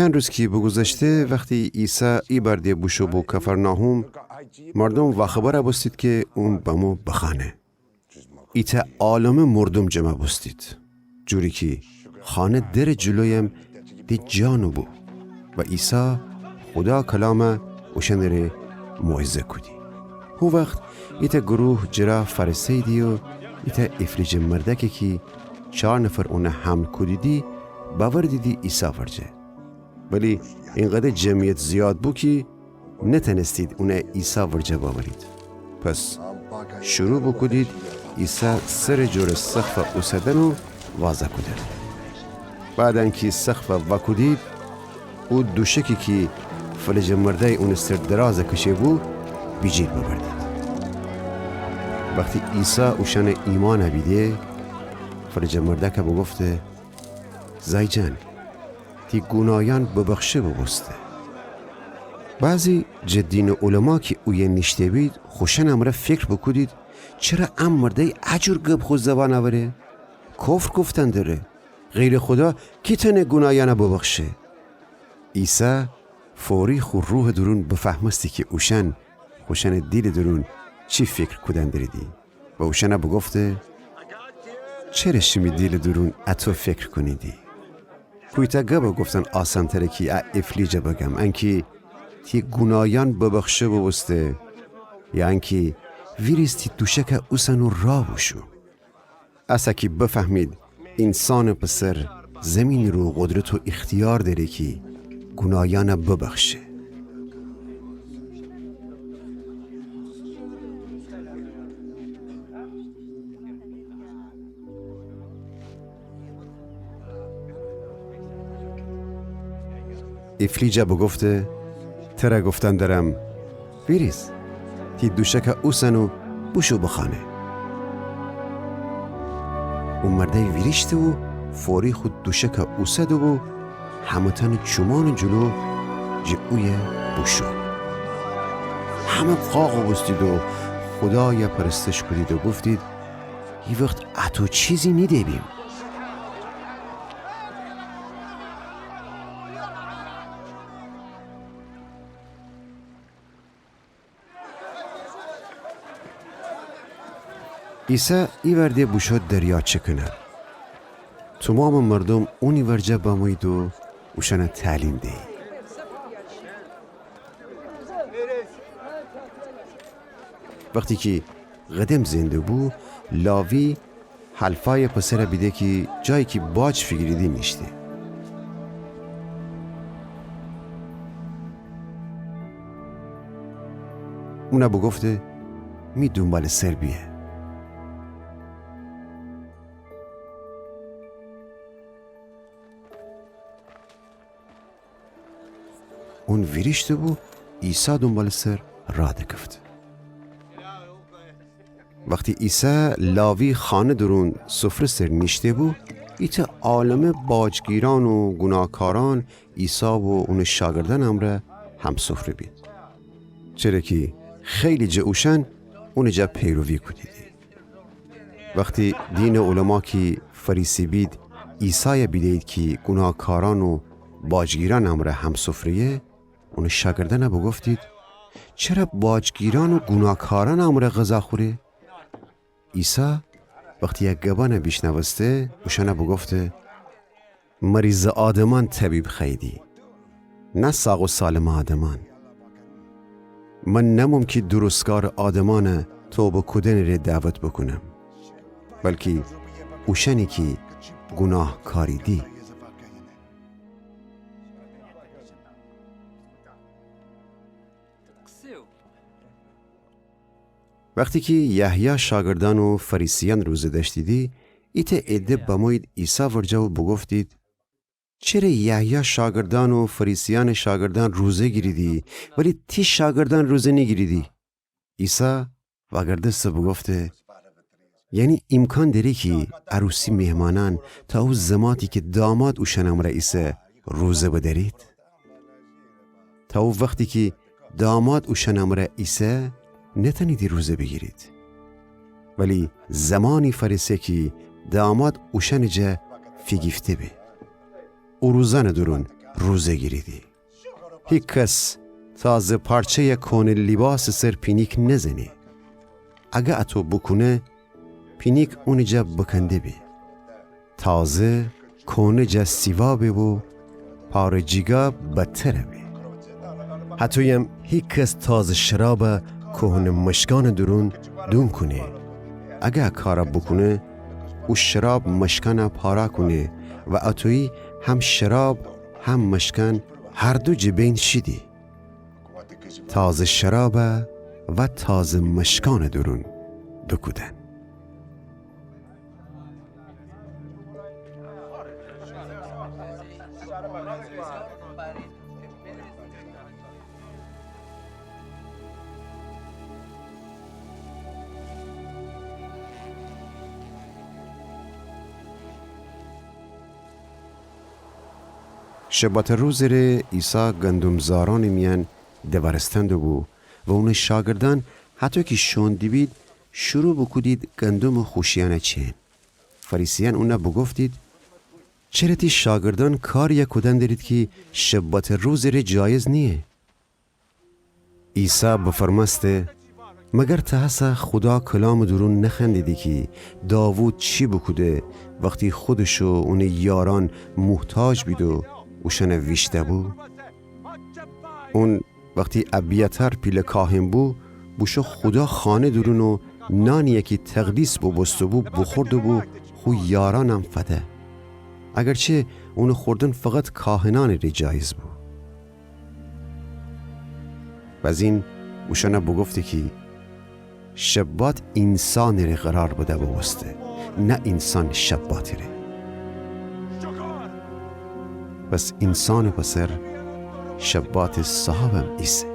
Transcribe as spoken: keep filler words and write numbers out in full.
چند روز کی بوگوذشته، وختی عیسی ایبأر ده بوشو بو کفرناحوم، مردوم واخبر بوستید کی اون بمو بخانه. ایتأ عالمه مردوم جمع بوستید، جوری کی خانه درٚ جلویم ده جا نوبو و عیسی خودا کلام اوشأنٚره موعظه کودی. هو وخت ایتأ گروه جٚه را فأرسه‌ییدی و ایتأ افلیجٚ مردأکی کی چار نفر اون حمل کودیدی، بأوردیدی عیسی ورجه. ولی اینقدر جمعیت زیاد بو کی نتأنستید اون عیسی ورجه بأورید. پس شروع بوکودید عیسی سرٚ جورٚ سقف اوسدن و وازأ کودن. بعد انکی سقف وأکودید، او دوشکی کی فلجٚ مردأی اونٚ سر دراز کشه بو، بیجیر ببردید. وختی عیسی اوشأنٚ ایمأن بیده، فلجٚ مردأک بوگفته: زأی جان، تی گونایأن ببخشه بوبوسته. بعضی جٚه دینٚ علما کی اویه نیشته‌بید، خوشأنٚ امرأ فکر بوکودید: چره ا مردأی ا جور گب خو زبان اوره؟ کفر گفتن دره. غیرٚ خودا کی تأنه گونایأن ببخشه؟ عیسی فوری خو روحٚ دورون بفهمستی کی اوشأن خوشأنٚ دیلٚ دورون چی فکر کودن دریدی. و اوشأن بوگفته: چره شیمی دیلٚ دورون اطو فکر کونیدی؟ کویتأ گب گفتن آسانتره کی ا افلیج بگم، انکی تی گونایأن ببخشه بوبوسته، یا انکی ویریز تی دوشک اوسن و راه بوشو؟ اسه کی بفهمید اینسانٚ پسر زیمینٚ رو قدرت و اختیار دأره کی گونایأن ببخشه. افلیج بوگفته: تر گفتن درم، ویریز، تی دوشک اوسن و بوشو بخانه. او مردأی ویریشته و فوری خو دوشک اوسده و همه‌تأنٚ چومأنٚ جلو جٚه اویه بوشو. همه قاق بوستید و خودای پرستش کودید و گفتید: هیوخت اطو چیزی نیده بیم. عیسی ایوأر ده بوشو دریاچه کنأر. تومامٚ مردوم اونی ورجه بمویید و اوشأن تعلیم دیهید. وختی کی قدم زئن دوبو، لاوی حلفای پسر بیده کی جایی کی باج فیگیریدی نیشته. اون بوگفته: می دونبالٚ سر بیه. اون ویریشته بو عیسی دونبالٚ سر راه دکفته. وختی عیسی لاوی خانه دورون سفره سر نیشته بو، ایتأ عالمه باجگیرأن و گوناهکارأن عیسی و اونٚ شاگردأنٚ امرأ همسفره بید، چره کی خیلی جٚه اوشأن اونٚ جا پیروی کودیدی. وختی دینٚ علما کی فریسی بید عیسای بیده‌یید کی گوناهکارأن و باجگیرأنٚ امرأ همسفره‌یه، اونٚ شاگردأن بوگفتید: چره باجگیرأن و گوناهکارأنٚ امرأ غذا خوره؟ عیسی وختی ا گبأن بیشنوسته، اوشأن بوگفته: مریضٚ آدمأن طبیب خوأییدی، نه ساق و سالمٚ آدمأن. من نموم کی درستکارٚ آدمأن توبه کودنٚ ره دعوت بوکونم، بلکی اوشأنی کی گوناه کاریدی. وختی کی یحیی شاگردأن و فریسیأن روزه دأشتیدی، ایتأ عده بمویید عیسی ورجه و بوگفتید: چره یحیی شاگردأن و فریسیأنٚ شاگردأن روزه گیریدی، ولی تی شاگردأن روزه نیگیریدی؟ عیسی وأگردسته بوگفته: یعنی ایمکان دأره کی عروسی مهمأنأن تا او زماتی کی داماد اوشأنٚ امرأ ایسه روزه بدأرید؟ تا او وختی کی داماد اوشأنٚ امرأ ایسه نتأنیدی روزه بیگیرید. ولی زمانی فأرسه کی داماد اوشأنٚ جا فیگیفته به. او روزأنٚ دورون روزه گیریدی. هیکس تازه پارچه‌یَ کونٚ لیباسٚ سر پینیک نزنه. اگر اتو بوکونه، پینیک اونٚ جا بکنده به. تازه کونٚ جا سیوا به و پاره جیگا بدتر به. هتویم هیکس تازه شرابَ کهنه مشکانٚ دورون دونکونه. اگر ا کارَ بوکونه، او شراب مشکانَ پارا کونه و اتویی هم شراب هم مشکان هر دو جٚه بین شیدی. تازه شرابَ و تازه مشکانٚ دورون دوکودن. شباتٚ روزٚ ره عیسی گندم‌زارأنٚ میأن دوارستن دوبو و اونٚ شاگردأن هطو کی شوئون دیبید، شروع بوکودید گندمٚ خوشیأنَ چئن. فریسیأن اونَ بوگفتید: چره تی شاگردأن کاریَ کودن دأرید کی شباتٚ روزٚ ره جایز نییه؟ عیسی بفرمأسته: مگر ته هسه خودا کلامٚ دورون نخوأندیدی کی داوود چی بوکوده وختی خودش و اونٚ یارأن محتاج بید و اوشأنَ ویشته‌بو؟ اون وختی ابیاتار پیله کاهن بو، بوشو خودا خانه دورون و نانی‌یَ کی تقدیس بوبوسته‌بو بوخورده‌بو، خو یارأنم فده. اگرچه اونٚ خوردن فقط کاهنأنٚ ره جایز بو. بزین اوشأنَ بوگفته کی شبات اینسانٚ ره قرار بده بوبوسته، نه اینسان شباتٚ ره. پس اینسانٚ پسر شباتٚ صاحبم ایسه.